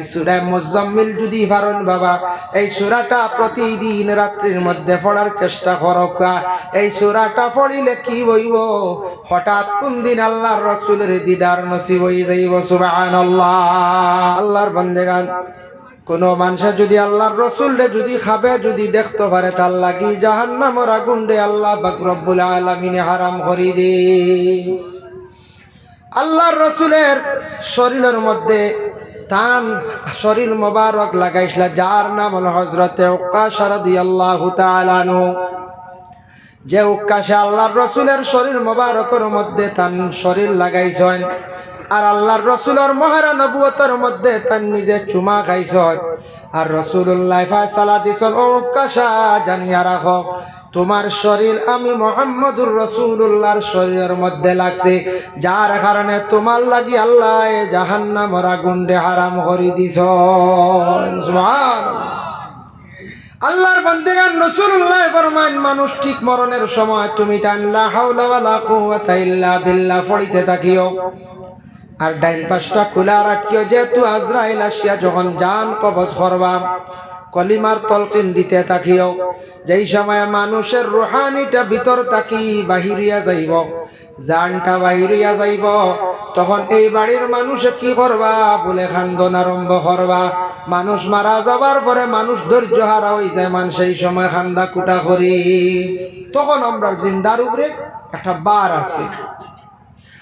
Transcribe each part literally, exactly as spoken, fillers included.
সূরা মুজাম্মিল যদি পারইন বাবা, এই সূরাটা প্রতিদিন রাত্রির মধ্যে পড়ার চেষ্টা করউক্কা। এই সূরাটা পড়িলে কি অইবো, হঠাৎ কুন দিন আল্লার রসুলর দিদার নসিব অইযাইবো। সুবহানাল্লাহ। আল্লার বান্দেগান, কুনু মানষে যদি আল্লার রসুলরে যদি খাবে যদি দেখতো পারে, তার লাগি জাহান্নামর আগুনরে আল্লা পাক রব্বুল আলামিনে হারাম করি দেইন। আল্লার রসুলর শরীলর মধ্যে তান শরীল মোবারক লাগাইছলা, যার নাম অইলো হযরতে উক্কাশা রাদিয়াল্লাহু তাআলা আনহু। যে উক্কাশা আল্লার রসুলর শরীল মোবারকর মধ্যে তান শরীল লাগাইছইন, আর আল্লার রসুলর মহরা নবুয়তর মধ্যে তান নিজে চুমা খাইছইন, আর রসুলুল্লায় ফয়সালা দিছইন, "ও উক্কাশা, জানিয়া রাখো, তুমার শরীল আমি মুহাম্মদুর রসুলুল্লার শরীলর মধ্যে লাগছে, যার কারণে তুমার লাগি আল্লায় জাহান্নামর আগুনরে হারাম করি দিছইন।" সুবহানাল্লাহ। আল্লার বান্দেগান, রসুলুল্লায় ফরমাইন, মানুষ ঠিক মরণর সময় তুমি তান লা হাওলা ওয়ালা কুওয়াতা ইল্লা বিল্লাহ পড়িতে থাকিও, আর ডাইন পাশটা খুলা রাখিও, যেহেতু আজরাইল আসিয়া যখন জান কবজ করবা, কলিমার তলকিন দিতে থাকিও। যেই সময় মানুষর রুহানিটা ভিতর থাকি বাহির অইয়া যাইবো, জানটা বাহির অইয়া যাইবো, তখন এই বাড়ির মানুষে কি করবা? বুলে কান্দন আরম্ভ করবা। মানুষ মারা যাবার পরে মানুষ ধৈর্য হারা অইযায়, মানুষ এই সময় কান্দা কুটা করি। তখন আমরার জিন্দার উপরে একটা ভার আছে।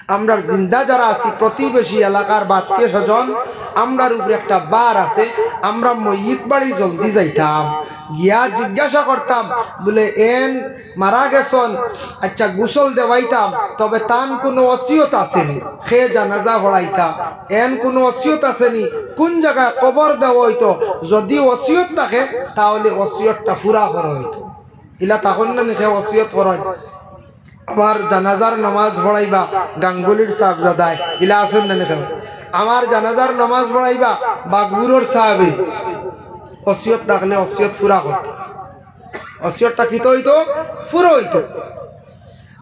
আমরার জিন্দা যারা আছি, প্রতিবেশী এলাকার বা আত্মীয় স্বজন, আমরার উপরে একটা ভার আছে। আমরা মইয়িত বাড়ি জলদি যাইতাম, গিয়া জিজ্ঞাসা করতাম, বুলে, "এন মারা গেছইন, আচ্ছা, গোসল দেওয়াইতাম, তবে তান কুনু ওসিয়ত আছেনি? কে জানাজা পড়াইতা, এন কুনু ওসিয়ত আছেনি? কুন জাগায় কবর দেওয়া অইতো? যদি ওসিয়ত থাকে, তাহলে ওসিয়তটা পুরা করা অইতো।" ইলা থাকইন না নি, কে ওসিয়ত করইন, "আমার জানাজার নমাজ পড়াইবা গাঙ্গুলির সাহেবজাদায়", ইলা আছইন না নি, কে, "আমার জানাজার নমাজ পড়াইবা বাগবুরর সাহেবে।" ওসিয়ত থাকলে ওসিয়ত পুরা করতো, ওসিয়তটা কিতা অইতো? পুরা অইতো।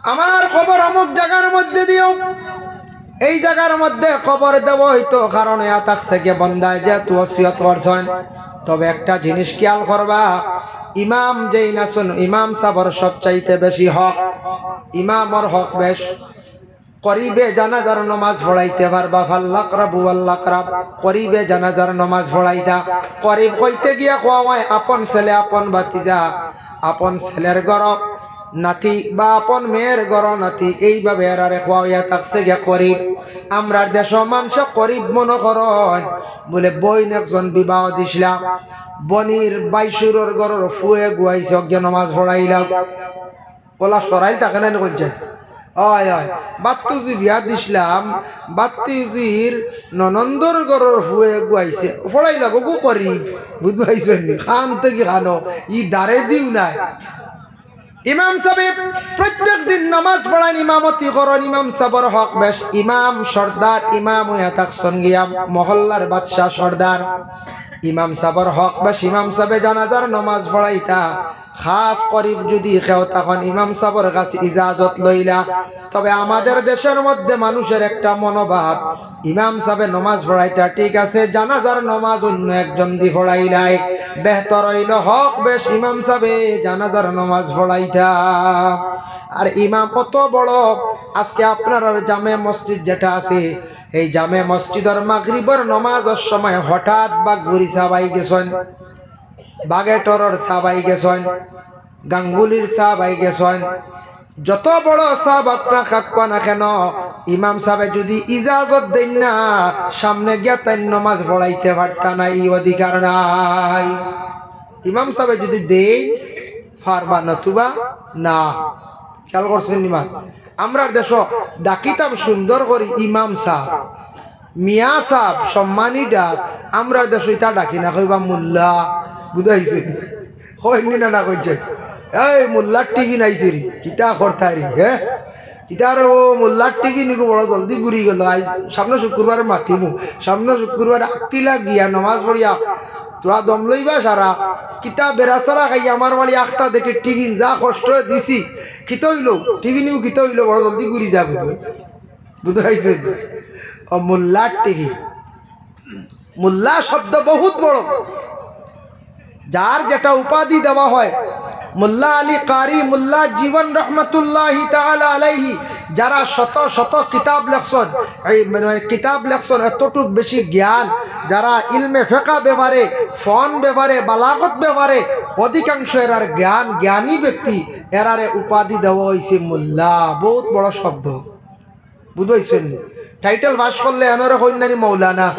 "আমার কবর অমুক জাগার মধ্যে দিও, এই জাগার মধ্যে কবর দেওয়া অইতো, কারণ ইয়া থাকছে গিয়া বন্দায় যেহেতু ওসিয়ত করছইন।" তবে একটা জিনিস খেয়াল করবা, ইমাম যেইন আছইন, ইমাম সাবর সবচাইতে বেশি হক, ইমামর হক বেশ। করিবে জানাজার নমাজ পড়াইতে পারবা, ফাল্লাকরাবু ওয়াল্লাকরাব, করিবে জানাজার নমাজ পড়াইতা। করিব কইতে গিয়া কওয়া অয় আপন ছেলে, আপন ভাতিজা, আপন ছেলের ঘরর নাতি বা আপন মেয়ের ঘরর নাতি, এইভাবে এরারে কওয়া অইয়া থাকছে গিয়া করিব। আমরার দেশো মানষে করিব মনো করইন, বুলে বইন একজন বিবাহ দিছলা, বইনর ভাইসুরর ঘরর ফুয়ে গুয়াইছে, অগিয়া নমাজ পড়াইলাও। অলা সরাইল থাকে না নি কইছে? অয়, অয়। বাত্তুজি বিয়া দিছলাম, বাত্তুজির ননন্দর ঘরর ফুয়ে গুয়াইছে। পড়াইলাও গু করিব। বুঝবাইছইন নি? কান থাকি কানো। ই দারে দিও নাই। ইমাম সাবে প্রত্যেক দিন নমাজ পড়াইন, ইমামতি করইন, ইমাম সাবর হক বেশ। ইমাম সর্দার, ইমাম অইয়া থাকছইন গিয়া মহল্লার বাদশা সর্দার। ইমাম সাবর হক বেশ, ইমাম সাবে জানাজার নমাজ পড়াইতা। খাস করিব যদি কেউ তখন ইমাম সাবর কাছে ইজাজত লইলা। তবে আমাদের দেশর মধ্যে মানুষর একটা মনোভাব, ইমাম সাবে নমাজ পড়াইতা ঠিক আছে, জানাজার নমাজ অইন্য একজন দি পড়াইলাই, বেহতর অইলো, হক বেশ, ইমাম সাবে জানাজার নমাজ পড়াইতা। আর ইমাম অত বড়, আজকে আপনারার জামে মসজিদ যেটা আছে, এই জামে মসজিদর মাগরিবর নমাজর সময় হঠাৎ বাগবুরি সাব আইগেছইন, বাগেটরর সাব আইগেছইন, গাঙ্গুলির সাব আইগেছইন, যত বড় সাব আপনা থাকউক্কা না কেন, ইমাম সাবে যদি ইজাজত দেইন না, সামনে গিয়া তাইন নমাজ পড়াইতে পারতা না, ই অধিকার নাই। ইমাম সাবে যদি দেইন, পারবা, নতুবা না। খেয়াল করছইন নি মা? আমরার দেশো ডাকিতাম সুন্দর করি ইমাম সাব, মিয়া সাব, সম্মানী ডাক। আমরার দেশো ইতা ডাকি না, কইবা মোল্লা। বুঝাইছে? কইন নি না, না কইছে? "এই মোল্লার টিফিন আইছে রে, কিতা করতায় রে, হে? কিতা রে ও মোল্লার টিফিন ইগু বড় জলদি ঘুরি গেল। আইজ সামনে শুক্রবারে মাতিমু, সামনে শুক্রবারে আত্তিলা গিয়া নমাজ পড়িয়া তোরা দম লইবা সারা। কিতা বেড়াছাড়া খাইয়া আমার বাড়ি আখতা দেখি টিফিন যা কষ্ট দিছি, কিতা অইলো? টিফিন ইগু কিতা অইলো? বড় জলদি ঘুরি যা বুঝবে।" বুঝাইছে? ও মোল্লার টিফিন। মোল্লা শব্দ বহুত বড়, যার যেটা উপাধি দেওয়া হয়। মোল্লা আলী কারি, মোল্লা জীবন রহমতুল্লাহি তাআলা আলাইহি, যারা শত শত কিতাব লেখছন, এই মানে, মানে, কিতাব লেখছন, এতটুক বেশি জ্ঞান, যারা ইলমে ফেকা ব্যাপারে, ফন ব্যাপারে, বালাগত ব্যাপারে অধিকাংশ এরার জ্ঞান, জ্ঞানী ব্যক্তি, এরারে উপাধি দেওয়া হইছে মোল্লা। বহুত বড় শব্দ, বুঝাইছইন নি? টাইটেল পাস করলে এনরে কইন নানি মৌলানা,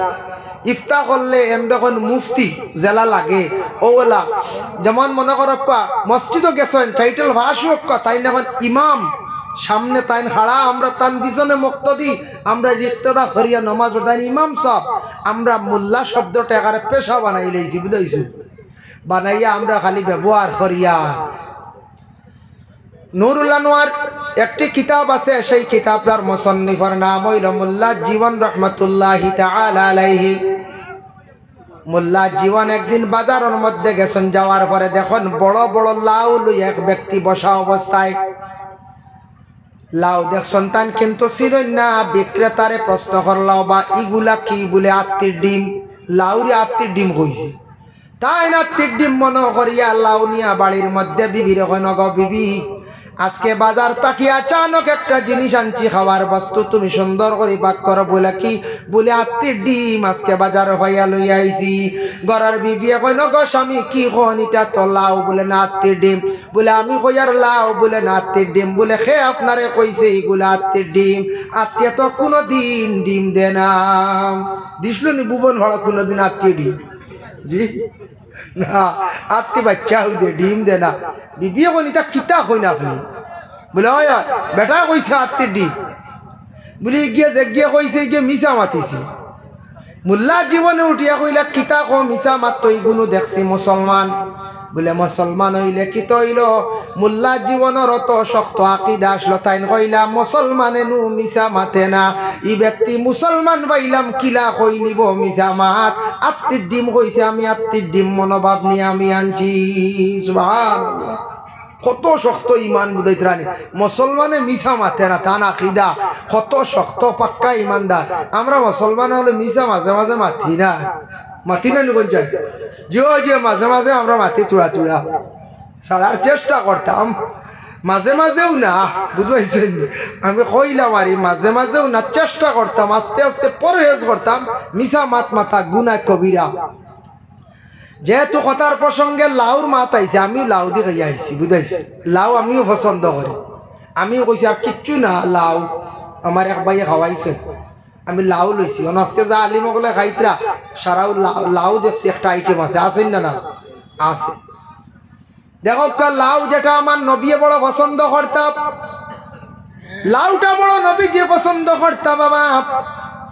ইফতা করলে এনরে কইন মুফতি, যেলা লাগে অউলা। যেমন মনো করউক্কা, মসজিদো গেছইন, টাইটেল পাস অউক্কা, তাইন অখন ইমাম, সামনে তাইন খাড়া, আমরা তান পিছনে মুক্তাদি, আমরা ইক্তেদা করিয়া নমাজ পড়ি, তাইন ইমাম সাব। আমরা মোল্লা শব্দটা একেবারে পেশা বানাইলাইছি, বুঝাইছইন? বানাইয়া আমরা খালি ব্যবহার করিয়া। নুরুল আনোয়ার একটি কিতাব আছে, সেই কিতাবটার মুসন্নিফর নাম অইলো মোল্লা জীবন রহমতুল্লাহি তাআলা আলাইহি। মোল্লা জীবন একদিন বাজারর মধ্যে গেছইন, যাওয়ার পরে দেখইন বড় বড় লাউ লইয়া এক ব্যক্তি বসা অবস্থায়। লাউ দেখছইন তান কিন্তু চিনইন না, বিক্রেতারে প্রশ্ন করলা, "বা ইগুলা কি?" বুলে, "আত্তির ডিম।" লাউরে আত্তির ডিম কইছে। তাইন আত্তির ডিম মনো করিয়া লাউ নিয়া বাড়ির মধ্যে বিবিরে কইন, "গো বিবি, আজকে বাজার থাকি আচানক একটা জিনিস আনছি, খাওয়ার বস্তু, তুমি সুন্দর করি পাক করো।" বুলে, "কি?" বুলে, "আত্তির ডিম, আজকে বাজারো পাইয়া লইয়া আইছি।" ঘরর বিবিয়ে কইন, "গো স্বামী, কি কইন, ইটা তো লাউ।" বুলে, "না, আত্তির ডিম।" বুলে, "আমি কইয়ার লাউ।" বুলে, "না, আত্তির ডিম।" বুলে, "কে আপনারে কইছে ইগুলা আত্তির ডিম? আত্তিয়ে তো কুনুদিন ডিম দেয় না।" দিছলো নি ভুবন ভাড়া কুনুদিন আত্তিয়ে ডিম? জি না, আত্তি বাইচ্চা অউ দে, ডিম দেয় না। বিবিয়ে কইন, "ইতা কিতা কইন আপনে?" বুলে, "অয়, অয়, বেটায় কইছে আত্তির ডিম।" বুলে, "ইগিয়ে যেগিয়ে কইছে, ইগিয়ে মিছা মাতিছে।" মোল্লা জীবনে উঠিয়া কইলা, "কিতা কও, মিছা মাতো, ইগুনু দেখছি মুসলমান।" বুলে, "মুসলমান অইলে কিতা অইলো?" মোল্লা জীবনর অত শক্ত আকিদা আছলো, তাইন কইলা, "মুসলমানে নু মিছা মাতে না, ই ব্যক্তি মুসলমান পাইলাম, কিলা কইলিবো মিছা মাত? আত্তির ডিম কইছে, আমি আত্তির ডিম মনোভাব নিয়া আমি আনছি।" সুবহানাল্লাহ। কত শক্ত ইমান বুঝাইতরা নি। মুসলমানে মিছা মাতে না, তান আকিদা কত শক্ত, পাক্কা ইমানদার। আমরা মুসলমান অইলে মিছা মাঝে মাঝে মাতি না, মাতি না নি কইন চাই? জিও, জিও, মাঝে মাঝে আমরা মাতি থুড়া থুড়া। ছাড়ার চেষ্টা করতাম, মাঝে মাঝেও না, বুঝাইছইন নি? আমি কইলাম আরি, মাঝে মাঝেও না, চেষ্টা করতাম, আস্তে আস্তে পরহেজ করতাম, মিছা মাত মাতা গুনাহ কবিরা। যেহেতু কথার প্রসঙ্গে লাউর মাত আইছে, আমি লাউ দি খাইয়া আইছি, বুঝাইছি। লাউ আমিও পছন্দ করি। আমিও কইছি, "আর কিচ্ছু না, লাউ আমার এক ভাইয়ে খাওয়াইছে, আমি লাউ লইছি।" অন আজকে যে আলিম অকলে খাইতরা, সারাও লা-, লাউ দেখছি একটা আইটেম আছে, আছে না? না, আছে। দেখউক্কা, লাউ যেটা আমার নবিয়ে বড় পছন্দ করতা, লাউটা বড় নবীজিয়ে পছন্দ করতা বাবা।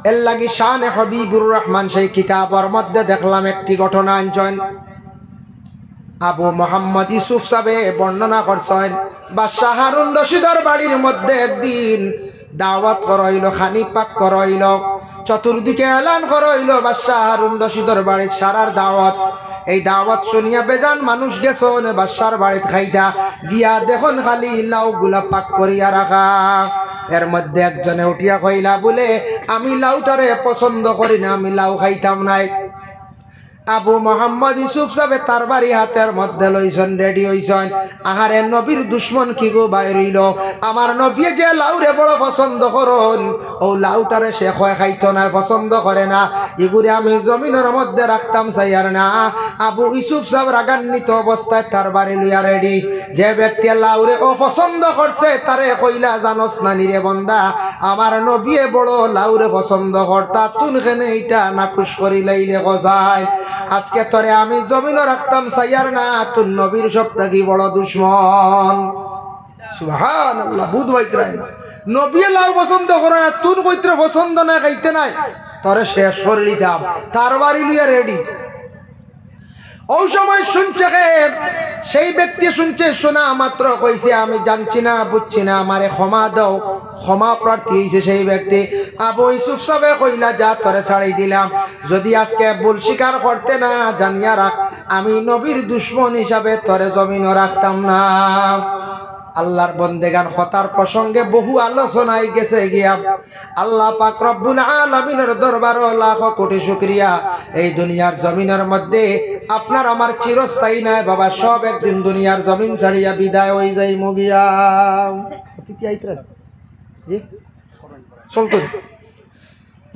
এরলাগি শানে হাবিবুর রহমান সেই কিতাবর মধ্যে দেখলাম একটি ঘটনা আনছইন। আবু মোহাম্মদ ইউসুফ সাবে বর্ণনা করছইন, বাদশা হারুন রশিদর বাড়ির মধ্যে একদিন দাওয়াত করা অইলো, খানি পাক করা অইলো, চতুর্দিকে এলান করা অইলো, বাদশা হারুন রশিদর বাড়িত সারার দাওয়াত। এই দাওয়াত শুনিয়া বেজান মানুষ গেছইন বাদশার বাড়িত খাইতা, গিয়া দেখইন খালি লাউগুলা পাক করিয়া রাখা। এর মধ্যে একজনে উঠিয়া কইলা বুলে, "আমি লাউটারে পছন্দ করি না, আমি লাউ খাইতাম নায়।" আবু মোহাম্মদ ইউসুফ সাবে তরবারি হাতর মধ্যে লইছইন, রেডি অইছইন। আহারে, নবীর দুশমন কিগু বাইর অইলো। আমার নবিয়ে যে লাউরে বড় পছন্দ করইন, অউ লাউটারে সে কয় খাইতো নায়, পছন্দ করে না। ইগুরে আমি জমিনর মধ্যে রাখতাম চাইয়ার না। আবু ইউসুফ সাব রাগান্বিত অবস্থায় তরবারি লইয়া রেডি। যে ব্যক্তিয়ে লাউরে অপছন্দ করছে, তারে কইলা, "জানোস না নি রে বন্দা, আমার নবিয়ে বড় লাউরে পছন্দ করতা, তুন কেনে ইটা নাকুশ করিলাইলে গজায়? আজকে তোরে আমি জমিনো রাখতাম চাইয়ার না, তুন নবীর সব থাকি বড় দুশমন।" সুবহানাল্লাহ, বুঝ পাইতরায় নি? নবিয়ে লাউ পছন্দ করে না, তুন কইতরে পছন্দ নায়, খাইতে নায়, তোরে শেষ করিলিতাম। তরবারি লইয়া রেডি। অউ সময় শুনছে কে? সেই ব্যক্তি শুনছে, শোনা মাত্র কইছে, "আমি জানছি না, বুঝছি না, আমারে ক্ষমা দেও।" ক্ষমা প্রার্থী অইছে সেই ব্যক্তি। আবু ইউসুফ সাবে কইলা, "যা, তোরে ছাড়ি দিলাম, যদি আজকে ভুল স্বীকার করতে না, জানিয়া রাখ, আমি নবীর দুশমন হিসাবে তোরে জমিনো রাখতাম না।" আল্লাহর বন্দেগান, কথার প্রসঙ্গে বহু আলোচনায় গেছে গিয়া। আল্লাহ পাক রব্বুল আলামিনের দরবারো লাখো কোটি শুকরিয়া, এই দুনিয়ার জমিনের মধ্যে আপনার আমার চিরস্থায়ী নায় বাবা, সব একদিন দুনিয়ার জমিন ছাড়িয়া বিদায় অই যাইমু গিয়া। অতিথি আইতরা? জি? চলতো।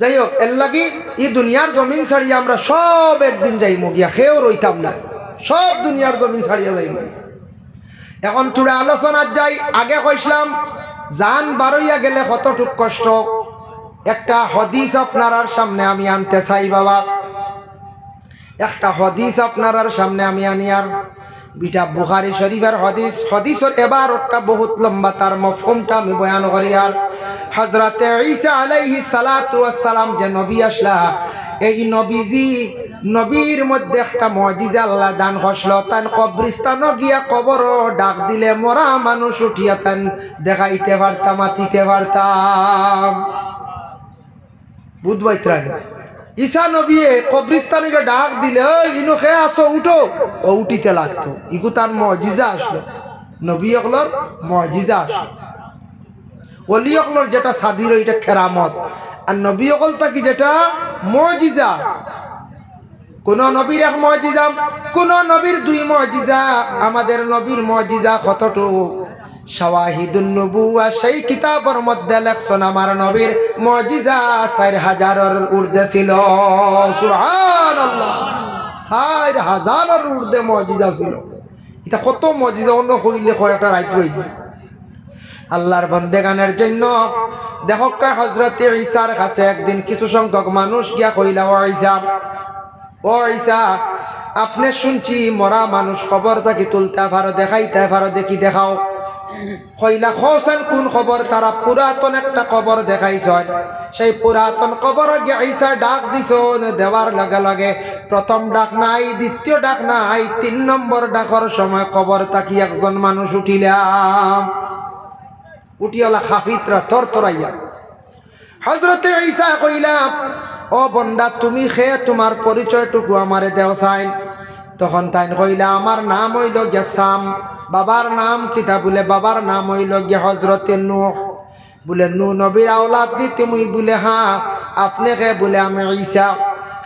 যাই হোক, এর লাগি ই দুনিয়ার জমিন ছাড়িয়া আমরা সব একদিন যাইমু গিয়া, কেউ রইতাম না, সব দুনিয়ার জমিন ছাড়িয়া যাইমু। এখন থুড়া আলোচনাত যাই। আগে কইছলাম, জান বারইয়া গেলে কতটুক কষ্ট। একটা হাদিস আপনারার সামনে আমি আনতে চাই বাবা, একটা হাদিস আপনারার সামনে আমি আনিয়ার। ইটা বুখারী শরীফের হাদিস। হাদিসর এবার একটা বহুত লম্বা, তার মফহুমটা আমি বয়ান করিয়ার। হযরতে ঈসা আলাইহিস সালাতু ওয়াস সালাম যে নবী আছলা, এই নবীজি, নবীর মধ্যে একটা মুজিজা আল্লায় দান করছলো। তাইন কবরস্থানো গিয়া কবরো ডাক দিলে মরা মানুষ উঠিয়া তাইন দেখাইতে পারতা, মাতিতে পারতা। বুঝ পাইতরা নি? ঈসা নবীয়ে কবরস্থানো গিয়া ডাক দিলে, "ওই, ইনো কে আছো? উঠো।" ও উঠিতে লাগতো। ইগু তান মুজিজা আছলো, নবী অকলর মুজিজা আছলো। ওলি অকলর যেটা সাদির, ওইটা কেরামত, আর নবী অকল থাকি যেটা মুজিজা। কোন নবীর এক মুজিজা, কোন নবীর দুই মুজিজা। আমাদের নবীর মুজিজা কতটুক? শাওয়াহিদুন নুবুওয়া, সেই কিতাবর মধ্যে লেখছইন, আমার নবীর মুজিজা চাইর হাজারর ঊর্ধ্বে ছিল। সুবহানাল্লাহ, চাইর হাজারর ঊর্ধ্বে মুজিজা ছিল। ইটা কত মুজিজা, অন্য কইলে কয়েকটা রাইত অইযায়। আল্লাহর বন্দেগানের জন্য দেখউক্কা, হযরতে ঈসার কাছে একদিন কিছু সংখ্যক মানুষ গিয়া কইলা, "ও ঈসা, ও ঈসা, আপনে শুনছি মরা মানুষ কবর থাকি তুলতা পারো, দেখাইতা পারো, দেখি দেখাও।" কইলা, "কওছাইন কুন কবর?" তারা পুরাতন একটা কবর দেখাইছইন। সেই পুরাতন কবরো গিয়া ঈসায় ডাক দিছইন, দেওয়ার লগে লগে প্রথম ডাক নাই, দ্বিতীয় ডাক নাই, তিন নম্বর ডাকর সময় কবর থাকি একজন মানুষ উঠিলা। উঠিয়া অলা কাঁপিতরা, থরথরাইয়া। হযরতে ঈসায় কইলা, "ও বন্দা, তুমি কে? তুমার পরিচয়টুকু আমারে দেওছাইন।" তখন তাইন কইলা, "আমার নাম অইলো গিয়া সাম।" বাবার নাম কিতা? বুলে, "বাবার নাম অইলো গিয়া হযরতে নূহ।" বুলে, "নূহ নবীর আওলাদ নি তুমি?" বুলে, "হ্যাঁ।" "আপনে কে?" বুলে, "আমি ঈসা।"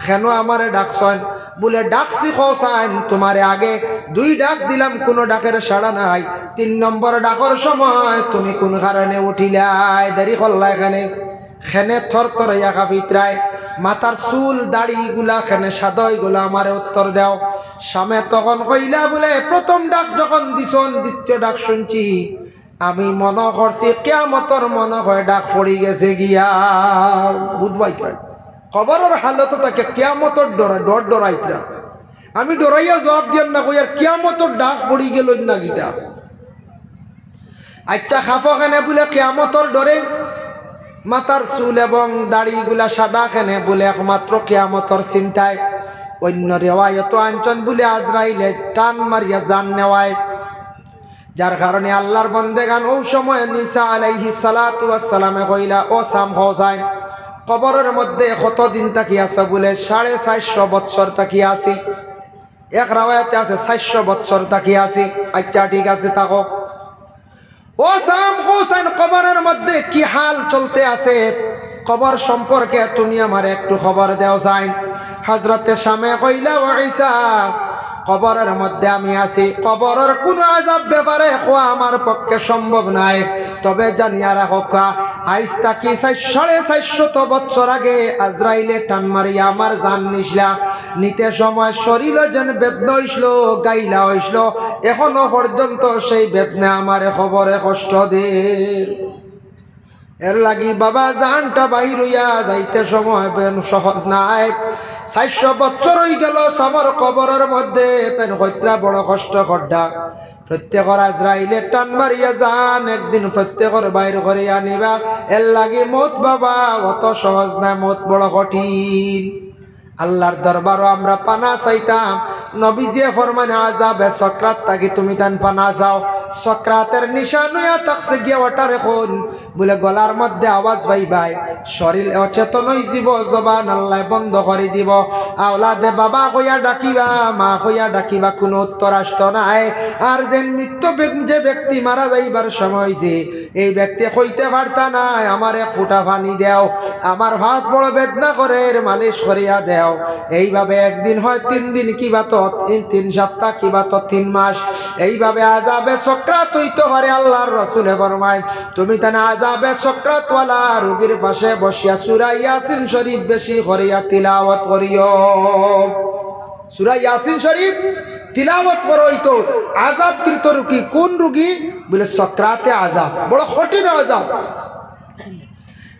"কেন আমারে ডাকছইন?" বুলে, "ডাকছি কওছাইন তুমারে, আগে দুই ডাক দিলাম, কুনু ডাকের সাড়া নাই। তিন নম্বর ডাকর সময় তুমি কুন কারণে উঠিলায়, দেরি করলায় কেনে?" কেনে থরথরাইয়া কাঁপিতরায়, মাথার চুল দাড়িগুলা কেনে সাদা অইগেলো, আমারে উত্তর দেও। সামে তখন কইলা বুলে, "প্রথম ডাক যখন দিছইন, দ্বিতীয় ডাক শুনছি, আমি মনো করছি কিয়ামতর মনো কয় ডাক পড়ি গেছে গিয়া।" বুঝ পাইতরা? কবরর হালত থাকে কিয়ামতর ডর, ডর ডরাইতরা। আমি ডরাইয়া জবাব দিয়ার না, কইয়ার কিয়ামতর ডাক পড়ি গেলো না কিতা। আচ্ছা, কাঁপো কেনে? বুলে, "কিয়ামতর ডরে।" মাথার চুল এবং দাড়িগুলা সাদা কেনে? বুলে, "একমাত্র কিয়ামতর চিন্তায়।" অন্য রেওয়ায়তো আনছইন বুলে, আজরাইলে টান মারিয়া জান নেওয়ায়। যার কারণে আল্লাহর বন্দেগান অউ সময় ঈসা আলাইহিস সালাতু ওয়াস সালামে কইলা, "ও সাম, কওছাইন, কবরর মধ্যে কতদিন থাকি আছো?" বুলে, "সাড়ে চাইরশো বৎসর থাকি আছি।" এক রেওয়ায়তে আছে, "চাইরশো বৎসর থাকি আছি।" আচ্ছা, ঠিক আছে, থাকো। ও সাম, কওছাইন, কবরর মধ্যে কি হাল চলতে আছে? কবর সম্পর্কে তুমি আমারে একটু খবর দেওছাইন। হযরতে সামে কইলা, "ও ঈসা, কবরর মধ্যে আমি আছি, কবরর কুনু আযাব ব্যাপারে কওয়া আমার পক্ষে সম্ভব নায়। তবে জানিয়া রাখউক্কা, আইজ থাকি চাইর, সাড়ে চাইরশত বৎসর আগে আজরাইলে টান মারিয়া আমার জান নিছলা। নিতে সময় শরীলো যেন বেদনা অইছলো, গাইলা অইছলো, এখনো পর্যন্ত সেই বেদনা আমারে কবরে কষ্ট দের।" এর লাগি বাবা, জানটা বাইর অইয়া যাইতে সময় বেন সহজ নায়। চাইরশো বছর অইগেলো সামর কবরর মধ্যে, তাইন কতটা বড় কষ্ট কররা। প্রত্যেকর আজরাইলে টান মারিয়া জান একদিন প্রত্যেকর বাইর করিয়া নিবা। এর লাগি মউত বাবা অত সহজ নায়, মউত বড় কঠিন। আল্লাহর দরবারো আমরা পানা চাইতাম, নবীজিয়ে ফরমাইন, আযাবে সকরাত থাকি তুমিতাইন পানা চাও। সকরাতর নিশান অইয়া থাকছে গিয়া অটারে কইন। বুলে গলার মধ্যে আওয়াজ পাইবায়, শরীর অচেতন অইযিবো, জবান আল্লায় বন্ধ করি দিবো। আওলাদে বাবা কইয়া ডাকিবা, মা কইয়া ডাকিবা, কুনু উত্তর আসতো নায়। আর যেন মৃত্যু ব্যক-, যে ব্যক্তি মারা যাইবার সময় অইছে, এই ব্যক্তি কইতে পারতা নায়, "আমার এক ফুটা পানি দেও, আমার হাত বড় বেদনা করের, মালিশ করিয়া দেও।" এইভাবে একদিন হয় তিন দিন, কিবা তো তিন, তিন সপ্তাহ, কিবা তো তিন মাস। এইভাবে আযাবে সকরাত অইতো পারে। আল্লার রসুলে ফরমাইন, তুমিতাইন আযাবে সকরাতওয়ালা রুগীর পাশে বসিয়া সূরা ইয়াসিন শরীফ বেশি করিয়া তিলাওয়াত করিও। সূরা ইয়াসিন শরীফ তিলাওয়াত করো। অইতো আযাবকৃত রুগী, কুন রুগী? বুলে সকরাতে আযাব, বড় কঠিন আযাব।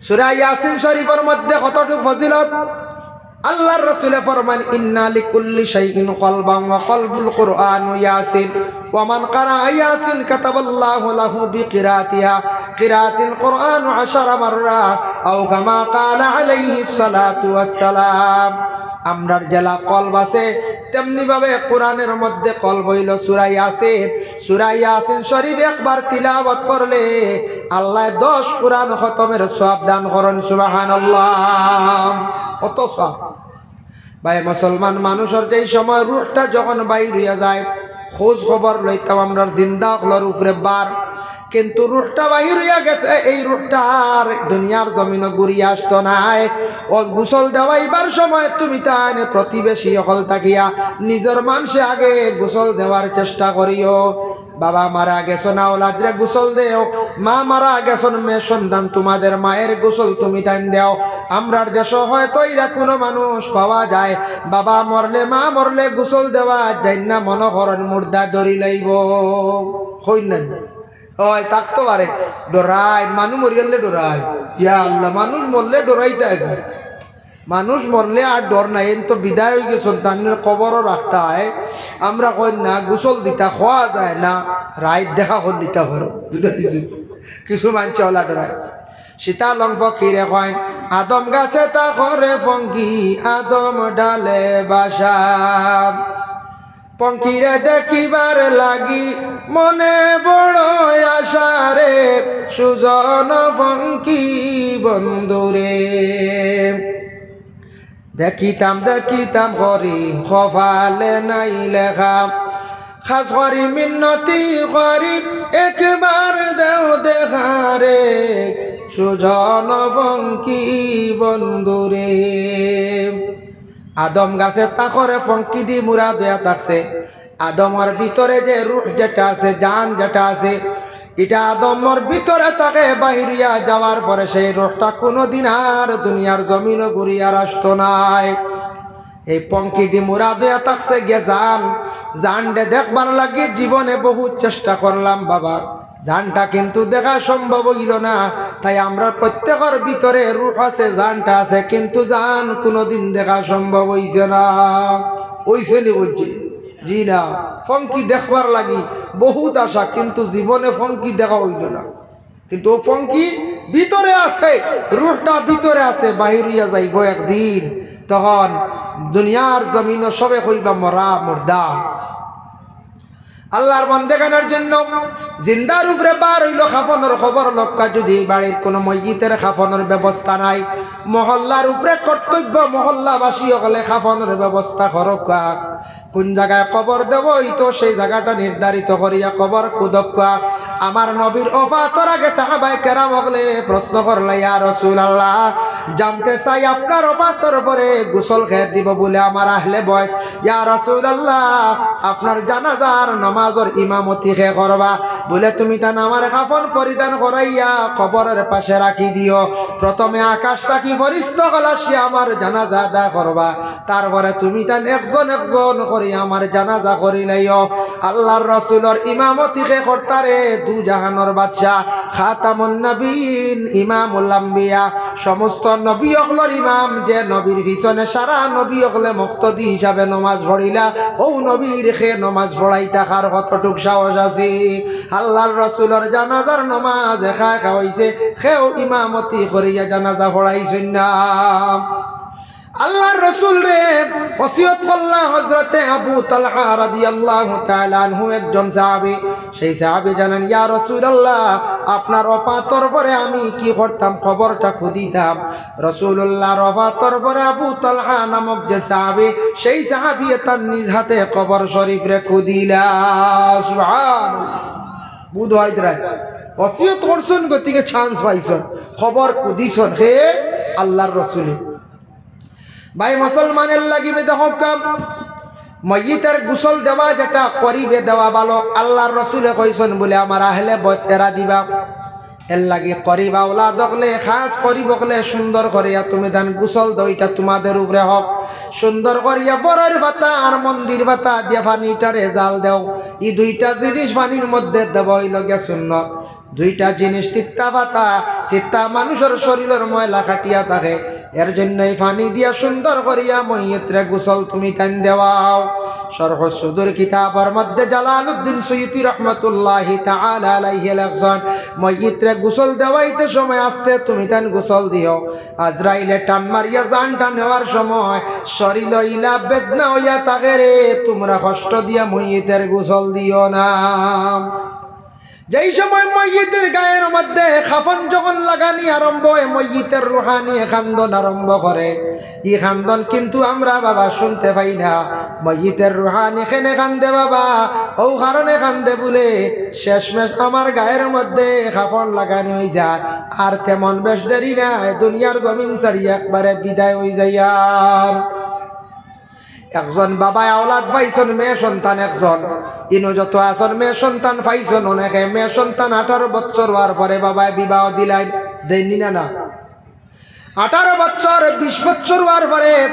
সূরা ইয়াসিন শরীফর মধ্যে কতটুক ফজিলত। আল্লার রসুলে ফরমাইন, "ইন্না লিকুল্লি শাইইন কলবান ওয়া কলবুল কুরআনু ইয়াসিন, ওয়া মান ক্বারা ইয়াসিন কাতাবাল্লাহু লাহু বিকিরাতিহা কিরাতিল কুরআনু আশারা মাররা, আও কামা ক্বালা আলাইহিস সালাতু ওয়াস সালাম।" আমরার যেলা কলব আছে, তেমনি ভাবে কুরআনর মধ্যে কলব অইলো সূরা ইয়াসিন। সূরা ইয়াসিন শরীফ একবার তিলাওয়াত করলে আল্লায় দশ কুরআন খতমর সওয়াব দান করইন। সুবহানাল্লাহ, কত সওয়াব। ভাই মুসলমান, মানুষর যেই সময় রুহটা যখন বাইর অইয়া যায়, খোঁজ খবর লইতাম আমরার জিন্দা অকলর উপরে বার, কিন্তু রুহটা বাইর অইয়া গেছে, এই রুহটা আর দুনিয়ার জমিনো ঘুরিয়া আসতো নায়। অউ গোসল দেওয়াইবার সময় তুমিতাইন প্রতিবেশী অকল থাকিয়া নিজর মানষে আগে গোসল দেওয়ার চেষ্টা করিও। বাবা মারা গেছইন, আওলাদরে গোসল দেও। মা মারা গেছইন, মেয়ে সন্তান, তোমাদের মায়ের গোসল তুমিতাইন দেও। আমরার দেশো হয়তো ইলা কুনু মানুষ পাওয়া যায়, বাবা মরলে, মা মরলে গোসল দেওয়া যায় না, মনো করইন মুর্দা ধরি লইবো। কইন না নি? অয়, থাকতো পারে। ডরাইন, মানুষ মরিগেলে ডরাইন। ইয়া আল্লাহ, মানুষ মরলে ডরাইতা অইবো। মানুষ মরলে আর ডর নাই, এইন তো বিদায় অইগেছইন, তানরে কবরো রাখতা অয়। আমরা কইন না, গোসল দিতা, কওয়া যায় না, রাইত দেখা করি দিতা পারো। বুঝা গেছে? কিছু মানষে অলা ডরাইন। সীতালং ফকিরে কইন, আদম গাছে তা করে ফঙ্কি, আদম ডালে বাসা। ফঙ্কিরে দেখিবার লাগি মনে বড় আশা রে, সুজন ফঙ্কি বন্ধুরে। দেখিতাম দেখিতাম করি কপালে নাই লেখা, খাছ করি মিনতি করি একবার দেও দেখা রে, সুজন ফঙ্কি বন্ধুরে। আদম গাছে তা করে ফঙ্কি দি মুরা দেয়া থাকছে। আদমর ভিতরে যে রুহ যেটা আছে, জান যেটা আছে, ইটা আদমর ভিতরে থাকে, বাইর অইয়া যাওয়ার পরে সেই রুহটা কুনুদিন আর দুনিয়ার জমিনো ঘুরিয়া আর আসতো নায়। এই ফঙ্কি দি মুরা দেয়া থাকছে গিয়া জান, জানরে দেখবার লাগি জীবনে বহুত চেষ্টা করলাম বাবা, জানটা কিন্তু দেখা সম্ভব অইলো না। তাই আমরার প্রত্যেকর ভিতরে রুহ আছে, জানটা আছে, কিন্তু জান কুনুদিন দেখা সম্ভব অইছে না। অইছে নি বলছি? জি না। ফঙ্কি দেখবার লাগি বহুত আশা, কিন্তু জীবনে ফঙ্কি দেখা অইলো না। কিন্তু অউ ফঙ্কি ভিতরে আছে, রুহটা ভিতরে আছে, বাইর অইয়া যাইবো একদিন। তখন দুনিয়ার জমিনো সবে কইবা মরা, মুর্দা। আল্লার বন্দেগানর জন্য জিন্দার উপরে বার অইলো কাফনর খবর লউক্কা। যুদি বাড়ির কুনু মইয়িতর কাফনর ব্যবস্থা নাই, মহল্লার উপরে কর্তব্য, মহল্লাবাসী অকলে কাফনর ব্যবস্থা করউক্কা। কুন জাগায় কবর দেওয়া অইতো, সেই জাগাটা নির্ধারিত করিয়া কবর খুদউক্কা। আমার নবীর ওফাতর আগে সাহাবায়ে কেরাম অকলে প্রশ্ন করলা, "ইয়া রাসূলুল্লাহ, জানতে চাই আপনার ওফাতর পরে গোসল কে দিবো?" বুলে, "আমার আহলে বয়ত।" "ইয়া রাসূলুল্লাহ, আপনার জানাজার নামাজর ইমামতি কে করবা?" বুলে, "তুমিতাইন আমারে কাফন পরিধান করাইয়া কবরর পাশে রাখি দিও। প্রথমে আকাশ থাকি ফিরিস্তা অকল আসিয়া আমার জানাজা আদায় করবা।" তারপরে তুমিতাইন একজন একজন করি আমার জানাজা করিলাইও। আল্লার রসুলর ইমামতি কে করতারে দু জাহানর বাদশা, খাতামুন নবীন, ইমামুল আম্বিয়া, সমস্ত নবী অকলর ইমাম, যে নবীর পিছনে সারা নবী অকলে মুক্তদি হিসাবে নমাজ পড়িলা, অউ নবীর কে নমাজ পড়াইতা কার কতটুক সাহস আছে? আল্লার রসুলর জানাজার নমাজ একা একা অইছে, কেউ ইমামতি করিয়া জানাজা পড়াইছইন না। আল্লাহর রসুলরে ওসিয়ত করলা হযরতে আবু তালহা রাদিয়াল্লাহু তাআলা আনহু, একজন সাহাবী। সেই সাহাবী জানান, "ইয়া রাসূলুল্লাহ, আপনার ওফাতর পরে আমি কি করতাম? কবরটা খুদিতাম।" রাসূলুল্লাহর ওফাতর পরে আবু তালহা নামক যে সাহাবী, সেই সাহাবীয়ে তার নিজ হাতে কবর শরীফরে খুদিলা। সুবহানাল্লাহ। বুধ হয় রাত ওসিয়ত করছইন, গতিকে chance পাইছইন, কবর খুদিছইন হে আল্লাহর রসুলে। ভাই মুসলমানের লাগি বেদে হকাম, মইয়িতর গোসল দেওয়া যেটা করিবে দেওয়া ভালো। আল্লাহর রসুলে কইছইন বুলে আমার আহলে বয়ত এরা দিবা। এর লাগি করিব আওলাদ অকলে, খাস করিব অকলে সুন্দর করিয়া তুমি তান গোসল দেও, ইটা তোমাদের উপরে হক। সুন্দর করিয়া বড়র পাতা আর মন্দির পাতা দিয়া পানিটারে জাল দেও। ই দুইটা জিনিস পানির মধ্যে দেওয়া অইলো গিয়া সুন্নত। দুইটা জিনিস তিতা পাতা, তিতা মানুষর শরীলর ময়লা কাটিয়া থাকে, এর জন্য ই পানি দিয়া সুন্দর করিয়া মইয়িতরে গোসল তুমি তান দেওয়াও। শরহুস সুদুর কিতাবর মধ্যে জালালউদ্দিন সুয়ুতি রহমতুল্লাহি তাআলা আলাইহি লেখছইন, মইয়িতরে গোসল দেওয়াইতে সময় আস্তে তুমি তান গোসল দিও। আজরাইলে টান মারিয়া জানটা নেওয়ার সময় শরীল ইলা বেদনা অইয়া থাকে রে, তোমরা কষ্ট দিয়া মইয়িতর গোসল দিও না। যেই সময় মইয়িতর গায়ের মধ্যে কাফন যখন লাগানি আরম্ভ হয়, মইয়িতর রুহানি কান্দন আরম্ভ করে, ই কান্দন কিন্তু আমরা বাবা শুনতে পাই না। মইয়িতর রুহানি কেনে কান্দে বাবা, অউ কারণে কান্দে বুলে, শেষমেশ আমার গায়ের মধ্যে কাফন লাগানি অইযার, আর তেমন বেশ দেরি নাই, দুনিয়ার জমিন ছাড়ি একবারে বিদায় অইযাইয়ার। একজন বাবায় আওলাদ পাইছইন, মেয়ে সন্তান একজন। ইনো যত আছইন মেয়ে সন্তান পাইছইন অনেকে। মেয়ে সন্তান আঠারো বছর অওয়ার পরে বাবায় বিবাহ দিলাইন, দেইননি না? না, আঠারো বছর, বিশ বছর অওয়ার পরে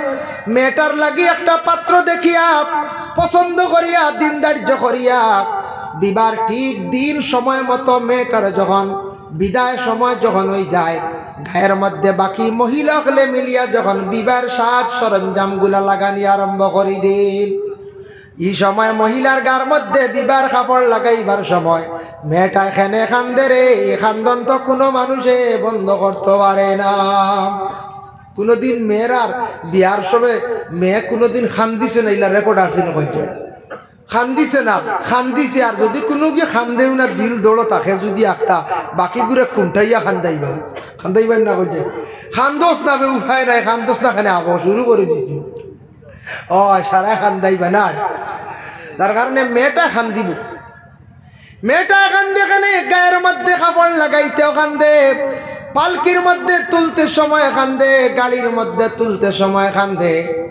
মেয়েটার লাগি একটা পাত্র দেখিয়া, পছন্দ করিয়া, দিন ধার্য করিয়া, বিবাহর ঠিক দিন সময় মতো মেয়েটার যখন বিদায় সময় যখন অইযায়, গায়ের মধ্যে বাকি মহিলা অকলে মিলিয়া যখন বিবাহর সাজ সরঞ্জামগুলা লাগানি আরম্ভ করি দেইন, ই সময় মহিলার গার মধ্যে বিবাহর কাপড় লাগাইবার সময় মেয়েটায় কেনে কান্দে রে, ই কান্দন তো কুনু মানুষে বন্ধ করতো পারে না। কুনুদিন মেয়েরার বিয়ার সময় মেয়ে কুনুদিন কান্দিছে না, ইলা record আছে না? কইছে কান্দিছে না, কান্দিছে। আর যুদি কুনুগি কান্দেও না, দিল দড়ো থাকে যুদি আখতা, বাকিগুরে কুন্টাইয়া কান্দাইবা, কান্দাইবা না? কইছে কান্দোস না বে, উপায় নাই, কান্দোস না, কেনে আবো শুরু করি দিছি। ও, সারা কান্দাইবা না, যার কারণে মেয়েটা কান্দিবো। মেয়েটা কান্দে কেনে, গায়ের মধ্যে কাপড় লাগাইতেও কান্দে, পালকির মধ্যে তুলতে সময় কান্দে, গাড়ির মধ্যে তুলতে সময় কান্দে।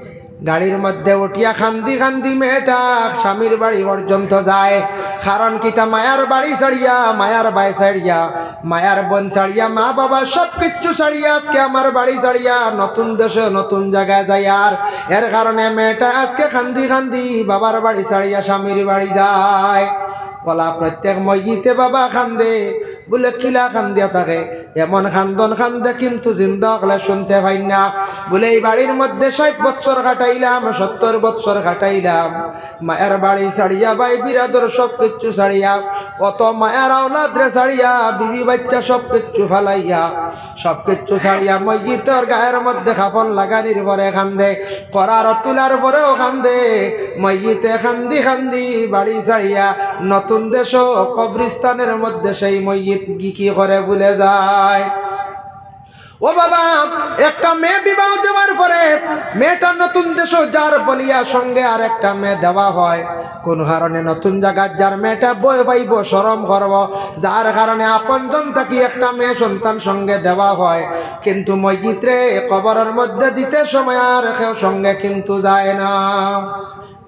গাড়ির মধ্যে উঠিয়া কান্দি কান্দি মেয়েটা স্বামীর বাড়ি পর্যন্ত যায়। কারণ কিতা? মায়ার বাড়ি ছাড়িয়া, মায়ার বাই ছাড়িয়া, মায়ার বইন ছাড়িয়া, মা বাবা সব কিচ্ছু ছাড়িয়া আজকে আমার বাড়ি ছাড়িয়া নতুন দেশে নতুন জাগায় যাইয়ার। এর কারণে মেয়েটা আজকে কান্দি কান্দি বাবার বাড়ি ছাড়িয়া স্বামীর বাড়ি যায়। অলা প্রত্যেক মইয়িতে বাবা কান্দে, বুলে কিলা কান্দিয়া থাকে, এমন কান্দন কান্দে কিন্তু জিন্দা অকলে শুনতে পাইন না। বুলে ই বাড়ির মধ্যে ষাইট বছর কাটাইলাম, সত্তর বছর কাটাইলাম, মায়ার বাড়ি ছাড়িয়া, ভাই বিরাদর সব কিচ্ছু ছাড়িয়া, অত মায়ার আওলাদরে ছাড়িয়া, বিবি বাইচ্চা সব কিচ্ছু ফালাইয়া, সব কিচ্ছু ছাড়িয়া মইয়িতর গায়ের মধ্যে কাফন লাগানির পরে কান্দে, করার তুলার পরেও কান্দে। মইয়িতে কান্দি কান্দি বাড়ি ছাড়িয়া নতুন দেশো কবরিস্তানের মধ্যে সেই মইয়িত গি-, কি করে ভুলে যায়। ও বাবা, একটা মেয়ে বিবাহ দেওয়ার পরে মেয়েটা নতুন দেশো যার বলিয়া সঙ্গে আর একটা মেয়ে দেওয়া হয়। কোন কারণে নতুন জাগাত যার মেয়েটা ভয় পাইবো, শরম করবো, যার কারণে আপনজন থাকি একটা মেয়ে সন্তান সঙ্গে দেওয়া হয়, কিন্তু মইয়িতরে কবরর মধ্যে দিতে সময় আর কেউ সঙ্গে কিন্তু যায় না।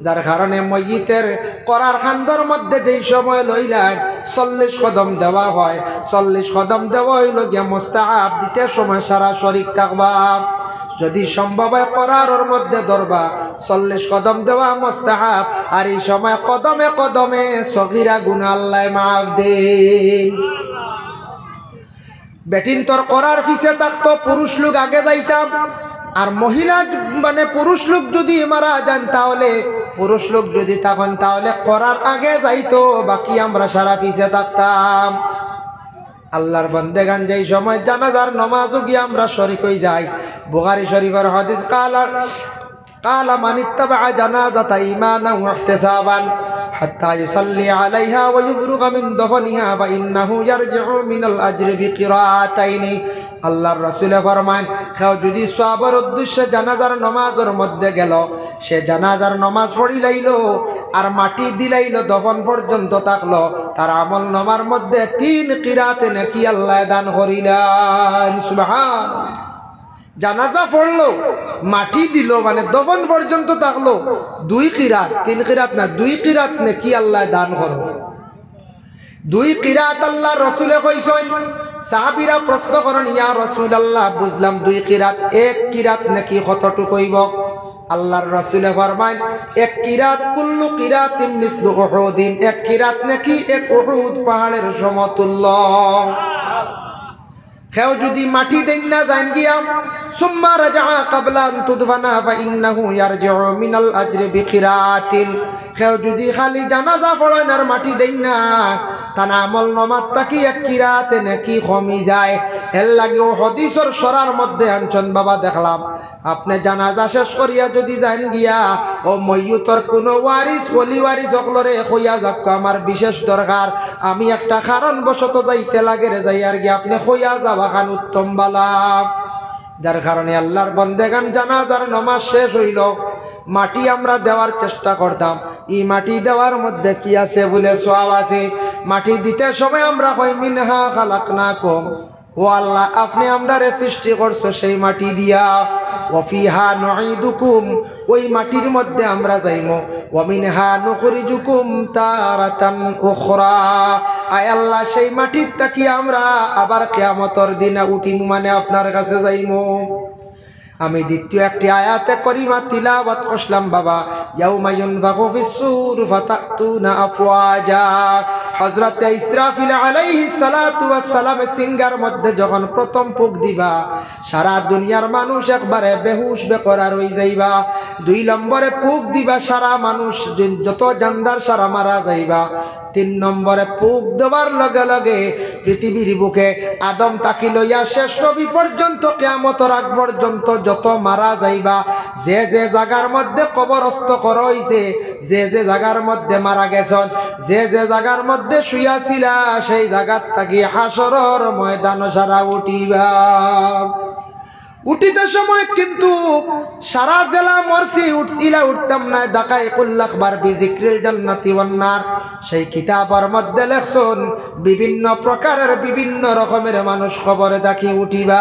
যার কারণে মইয়িতের করার কান্দর মধ্যে যেই সময় লইলাম, চল্লিশ কদম দেওয়া হয়। চল্লিশ কদম দেওয়া অইলো গিয়া মুস্তাহাব, দিতে সময় সারা শরীর থাকবা। যুদি সম্ভব হয় করারর মধ্যে ধরবা, চল্লিশ কদম দেওয়া মুস্তাহাব। আর ই সময় কদমে কদমে সগিরা গুনা আল্লায় মাফ দেইন। বেটিন্তর করার পিছে থাকতো, পুরুষ লোক আগে যাইতা, আর মহিলা মানে পুরুষ লোক যুদি মারা যান তাহলে, পুরুষ লোক যুদি থাকইন তাহলে করার আগে যাইতো, বাকি আমরা সারা পিছে থাকতাম। আল্লাহর বন্দেগান, যেই সময় জানাজার নমাজও গিয়া আমরা শরিক অই যাই, বুখারী শরীফর হাদিস, قال قال من اتبع جنازة إيمانا واحتسابا حتى يصلي عليها ويفرغ من دفنها فإنه يرجع من الأجر بقيراطين। আল্লাহর রাসূলে ফরমাইন, কেউ যুদি সওয়াবর উদ্দেশ্যে জানাজার নমাজর মধ্যে গেল, সে জানাজার নমাজ পড়িলাইল আর মাটি দিলাইল, দফন পর্যন্ত থাকলো, তার আমল নামার মধ্যে তিন কিরাতে নেকি আল্লায় দান করিলাইন। সুবহানাল্লাহ। জানাজা পড়লো, মাটি দিল, মানে দফন পর্যন্ত থাকলো, দুই কিরাত, তিন কিরাত না, দুই কিরাত নেকি আল্লায় দান করো। দুই কিরাত আল্লাহর রাসূলে কইছইন। সাহাবীরা প্রশ্ন করইন, "ইয়া রাসূলুল্লাহ, বুঝলাম দুই কিরাত, এক কিরাত নেকি কতটুক অইব?" আল্লাহর রাসূলে ফরমাইন, "এক কিরাত, কুল্লু কিরাতিন মিসলু উহুদিন, এক কিরাত নেকি এক উহুদ পাহাড়ের সমতুল্য।" কেউ যুদি মাটি দেইন না যাইন গিয়া, সুম্মা রাজাআ ক্বাবলা আন তুদফানা ফাইন্নাহু ইয়ারজিউ মিনাল আজরি বিকিরাতিন। কেউ যুদি খালি জানাজা পড়ইন আর মাটি দেইন না, তান আমল নামাত থাকি এক কিরাতে নেকি কমি যায়। এর লাগি অউ হাদিসর শরার মধ্যে আনছইন বাবা, দেখলাম আপনে জানাজা শেষ করিয়া যুদি যাইন গিয়া, অউ মইয়তর কুনু ওয়ারিস, ওলি ওয়ারিস অকলরে কইয়া যাউক্কা, আমার বিশেষ দরকার, আমি একটা কারণবশত যাইতে লাগের, যাইয়ার গিয়া আপনে কইয়া যাওয়াখান উত্তম বালা। যার কারণে আল্লাহর বন্দেগান জানাজার নমাজ শেষ অইল, মাটি আমরা দেওয়ার চেষ্টা করতাম। ই মাটি দেওয়ার মধ্যে কি আছে? বুলে সওয়াব আছে। মাটি দিতে সময় আমরা কই, "মিনহা খালাকনাকুম", ও আল্লাহ, আপনে আমরারে সৃষ্টি করছো সেই মাটি দিয়া। "ওয়া ফিহা নুঈদুকুম", ওই মাটির মধ্যে আমরা যাইমু। "ওয়া মিনহা নুখরিজুকুম তারাতান উখরা", আয় আল্লাহ, সেই মাটির থাকি আমরা আবার কিয়ামতর দিনে উঠিমু, মানে আপনার কাছে যাইমু। আমি দ্বিতীয় একটি আয়াতে করিমা তিলাওয়াত করছিলাম বাবা, "ইয়াউমা ইউনফাখু ফিস সূর ফাতাতুনা আফওয়াজা।" হযরতে ইসরাফিল আলাইহিস সালাতু ওয়াস সালামে সিঙ্গার মধ্যে যখন প্রথম ফুক দিবা, সারা দুনিয়ার মানুষ একবারে বেহুশ বেকরার অই যাইবা। দুই নম্বরে ফুক দিবা, সারা মানুষ য-, যত জানদার সারা মারা যাইবা। তিন নম্বরে ফুক দেওয়ার লগে লগে পৃথিবীর বুকে আদম থাকি লইয়া শেষ নবী পর্যন্ত, কিয়ামতর আগ পর্যন্ত যত মারা যাইবা, যে যে জাগার মধ্যে কবরস্থ করা অইছে, যে যে জাগার মধ্যে মারা গেছইন, যে যে জাগার মধ্যে শুইয়া ছিলা, সেই জাগার থাকি হাশরর ময়দানো সারা উঠিবা। উঠিতে সময় কিন্তু সারা যেলা মরছি, উঠছিলা উঠতাম নায়, দাকাইকুল আকবার বিজিক্রিল জান্নাতি ওয়ান নার। সেই কিতাবর মধ্যে লেখছইন, বিভিন্ন প্রকারের বিভিন্ন রকমের মানুষ কবর থাকি উঠিবা।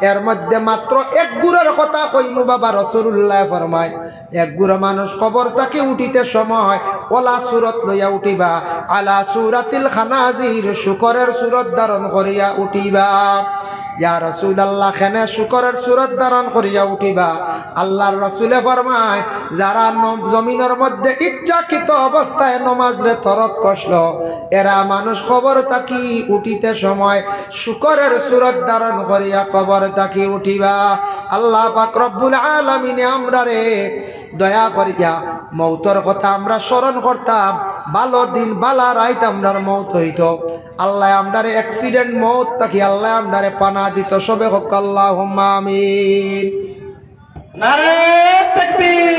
এর মধ্যে মাত্র এক গুরুর কথা কইমু বাবা, রাসূলুল্লায় ফরমাইন, এক গুরু মানুষ কবর থাকি উঠিতে সময় অলা সুরত লইয়া উঠিবা, আলা সুরাতিল খানাজির, শুকরের সুরত ধারণ করিয়া উঠিবা। ইয়া রাসূলুল্লাহ, কেনে শুকরের সুরত ধারণ করিয়া উঠিবা? আল্লাহর রাসূলে ফরমাইন, যারা ন-, জমিনর মধ্যে ইচ্ছাকৃত অবস্থায় নমাজরে তরক করছিল, এরা মানুষ কবর থাকি উঠিতে সময় শুকরের সুরত ধারণ করিয়া কবর থাকি উঠিবা। আল্লাহ পাক রব্বুল আলামিনে আমরারে দয়া করিয়া মউতর কথা আমরা স্মরণ করতাম, ভালো দিন, ভালা রাইত আমরার মউত অইতো। আল্লায় আমরারে accident মউত থাকি আল্লায় আমরারে পানা দিতো। সবে কউক্কা আল্লাহুম্মা আমিন। নারায়ে তাকবীর।